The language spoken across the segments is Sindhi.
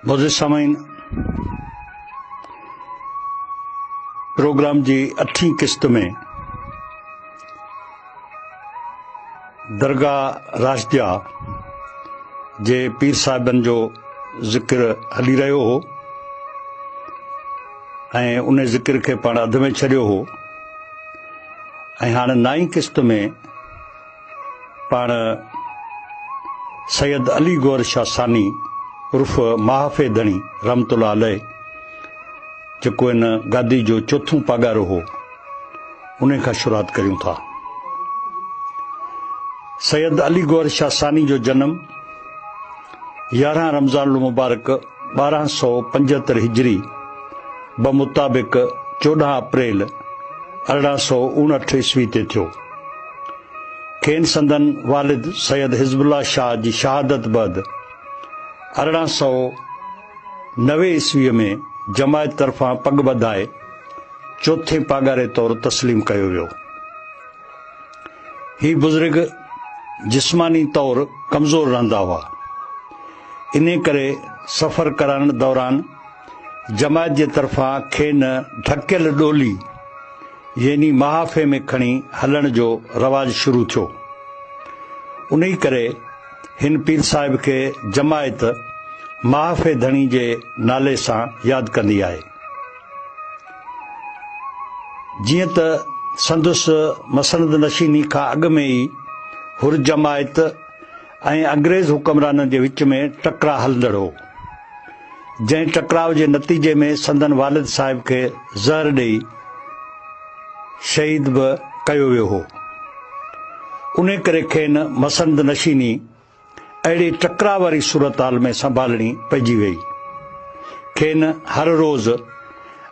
معزز سامعين پروگرام جي اٺين قسط ۾ درگاهه راشديه جي پير صاحبن جو ذڪر هلي رهيو هو ۽ ان ذڪر کي پاڻ اڌ ۾ ڇڏيو هو ۽ هاڻ نائين قسط ۾ پاڻ سيد علي گوهر شاهه ثاني عرف ماهفي ڌڻي رحمة الله عليه جيڪو هن گادي جو چوٿون پاڳارو هو، انهي کان شروعات ڪريون ٿا. سيد علي گوهر شاهه ثاني جو جنم 11 رمضان المبارڪ 1275 هجري بمطابق 14 اپريل 1859 عيسوي تي ٿيو. کين سندن والد سيد حزب الله شاهه جي شهادت بعد 1890 عيسويء ۾ جماعت طرفان پڳ ٻڌائي چوٿين پاڳاري طور تسليم ڪيو ويو. هي بزرگ جسماني طور ڪمزور رهندا هئا. انهي ڪري سفر ڪرڻ دوران جماعت جي طرفان کين ڍڪيل ڏولي يعني محافي ۾ کڻي هلڻ جو رواج شروع ٿيو. انهي ڪري هن پير صاحب کي جماعت محافي ڌڻي جي نالي سان ياد ڪندي آهي. جيئن ته سندس مسند نشيني کان اڳ ۾ ئي حر جماعت ۽ انگريز حڪمرانن جي وچ ۾ ٽڪراء هلندڙ هو، جنهن ٽڪراء جي نتيجي ۾ سندن والد صاحب کي زهر ڏيئي شهيد به ڪيو ويو هو. انهي ڪري کين مسند نشيني اهڙي ٽڪراء واري صورتحال ۾ سنڀالڻي پئجي ويئي. کين هر روز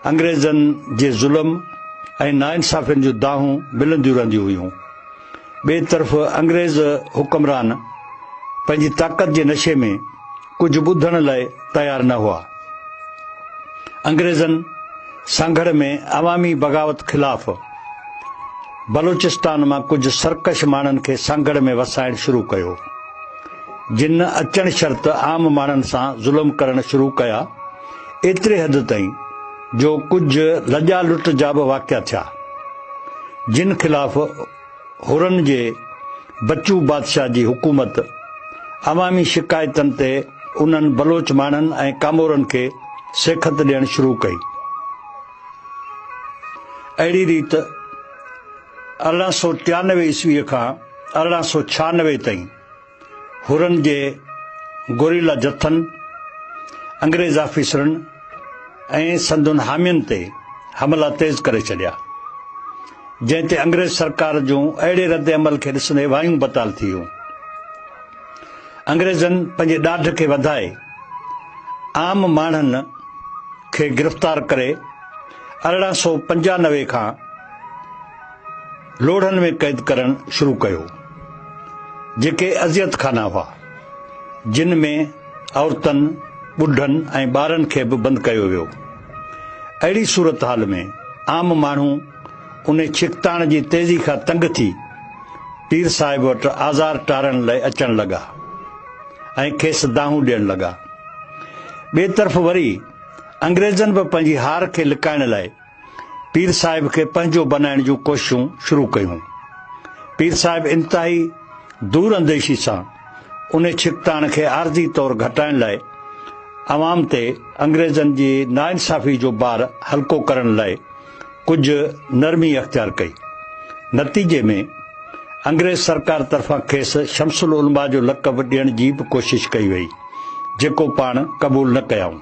انگريزن جي ظلم ۽ ناانصافين جون دانهون ملنديون رهنديون هيون. ٻئي طرف انگريز حڪمران پنهنجي طاقت جي نشي ۾ ڪجهه ٻڌڻ لاء تيار نه هئا. انگريزن سانگهڙ ۾ عوامي بغاوت خلاف بلوچستان مان ڪجهه سرڪش ماڻهن کي سانگهڙ ۾ وسائڻ شروع ڪيو، جن اچڻ شرط عام ماڻهن سان ظلم ڪرڻ شروع ڪيا، ايتري حد تائين جو ڪجهه لڄا لٽ جا به واقعا ٿيا، جن خلاف حرن جي بچو بادشاهه جي حڪومت عوامي شڪايتن تي انهن بلوچ ماڻهن ۽ ڪامورن کي سيکت ڏيڻ شروع ڪئي. اهڙي ريت 1893 عيسويء کان 1896 تائين حرن جي گوريلا جٿن، انگريز آفيسرن ۽ سندن حامين تي حملا تيز ڪري ڇڏيا، جنهن تي انگريز سرڪار جون اهڙي رد عمل کي ڏسندي وايون بتال ٿي ويون. انگريزن پنهنجي ڏاڍ کي وڌائي عام ماڻهن کي گرفتار ڪري 1895 کان لوڙهن ۾ قيد ڪرڻ شروع ڪيو، جيڪي اذيت خانا هئا، جن ۾ عورتن، ٻڍن ۽ ٻارن کي به بند ڪيو ويو. اهڙي صورتحال ۾ عام ماڻهو انهي ڇڪتاڻ جي تيزي کان تنگ ٿي پير صاحب وٽ آزار ٽارڻ لئه اچڻ لڳا ۽ کيس دانهون ڏيڻ لڳا. ٻئي طرف وري انگريزن به پنهنجي هار کي لڪائڻ لاء پير صاحب کي پنهنجو بنائڻ جون ڪوششون شروع ڪيون. پير صاحب انتهائي دور انديشي سان انهي ڇڪتاڻ کي عارضي طور گهٽائڻ لاء عوام تي انگريزن جي ناانصافي جو بار هلڪو ڪرڻ لاء ڪجهه نرمي اختيار ڪئي. نتيجي ۾ انگريز سرڪار طرفان کيس شمس العلماء جو لقب ڏيڻ جي به ڪوشش ڪئي وئي، جيڪو پاڻ قبول نه ڪيائون.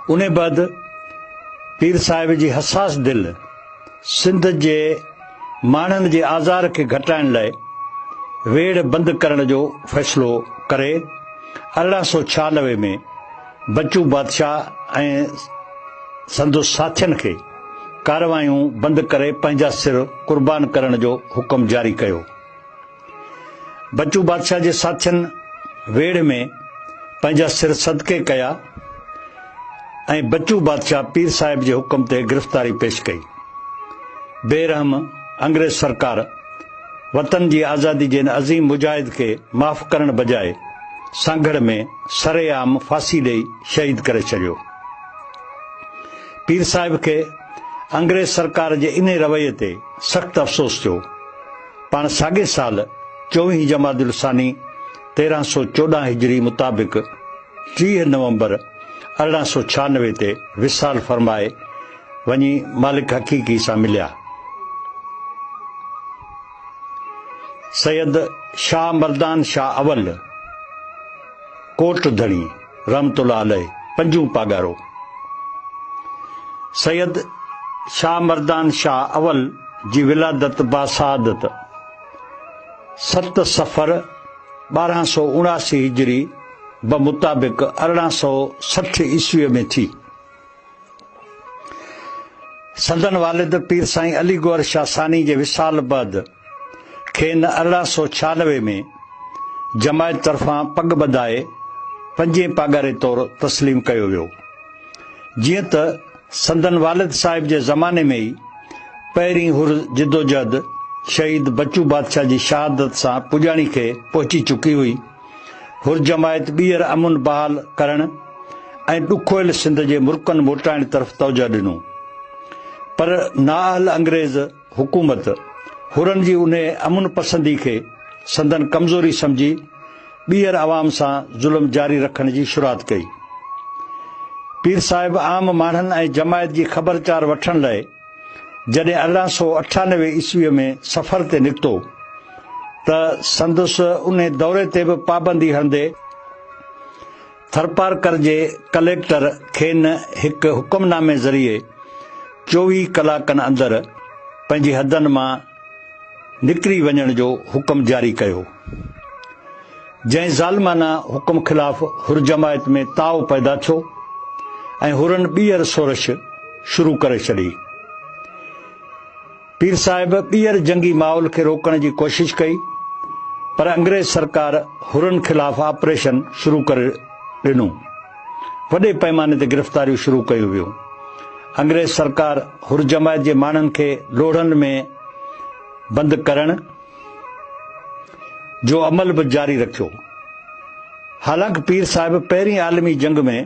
انهي بعد پير صاحب جي حساس دل سنڌ جي ماڻهن جي آزار کي گهٽائڻ لاء ويڙهه بند ڪرڻ جو فيصلو ڪري 1896 ۾ بچو بادشاهه ۽ سندس ساٿين کي ڪارروايون بند ڪري پنهنجا سر قربان ڪرڻ جو حڪم جاري ڪيو. بچو بادشاهه جي ساٿين ويڙهه ۾ پنهنجا سر صدقي ڪيا ۽ بچو بادشاهه پير صاحب جي حڪم تي گرفتاري پيش ڪئي. بي رحم انگريز سرڪار وطن جي آزادي جي ان عظيم مجاهد کي معاف ڪرڻ بجاء سانگهڙ ۾ سرعام ڦاسي ڏئي شهيد ڪري ڇڏيو. پير صاحب کي انگريز سرڪار جي انهي رويي تي سخت افسوس ٿيو. پاڻ ساڳئي سال چوويهين جمادي الثاني 1314 هجري مطابق 30 نومبر 1896 تي وصال فرمائي وڃي مالڪ حقيقي سان مليا. سيد شاهه مردان شاهه اول، ڪوٽ ڌڻي، رحمة الله عليه، پنجون پاڳارو. سيد شاهه مردان شاهه اول جي ولادت باسعادت ست صفر 1279 هجري بمطابق 1860 عيسويء ۾ ٿي. سندن والد پير سائين علي گوهر شاهه ثاني جي وصال بعد کين 1896 ۾ جماعت طرفان پڳ ٻڌائي پنجين پاڳاري طور تسليم ڪيو ويو. جيئن ته سندن والد صاحب جي زماني ۾ ئي پهرين حر جدوجهد شهيد بچو بادشاهه جي شهادت سان پڄاڻي کي پهچي چڪي هئي، حر جماعت ٻيهر امن بحال ڪرڻ ۽ ڏکويل سنڌ جي مرڪن موٽائڻ طرف توجهه ڏنو. پر نااهل انگريز حڪومت حرن جي انهي امن پسندي کي سندن ڪمزوري سمجهي ٻيهر عوام سان ظلم جاري رکڻ جي شروعات ڪئي. پير صاحب عام ماڻهن ۽ جماعت جي خبرچار وٺڻ لئه جڏهن 1898 عيسويء ۾ سفر تي نڪتو ته سندس انهي دوري تي به پابندي هڻندي ٿرپارڪر جي ڪليڪٽر کين هڪ حڪمنامي ذريعي 24 ڪلاڪن اندر پنهنجي حدن مان نڪري وڃڻ جو حڪم جاري ڪيو، جنهن ظالمانه حڪم خلاف حر جماعت ۾ تاء پيدا ٿيو ۽ حرن ٻيهر سورش شروع ڪري ڇڏي. پير صاحب ٻيهر جنگي ماحول کي روڪڻ جي ڪوشش ڪئي، پر انگريز سرڪار حرن خلاف آپريشن شروع ڪري ڏنو. وڏي پئماني تي گرفتاريون شروع ڪيون ويون. انگريز سرڪار حر جماعت جي ماڻهن کي لوڙهن ۾ بند ڪرڻ جو عمل به جاري رکيو. حالانڪ پير صاحب پهرين عالمي جنگ ۾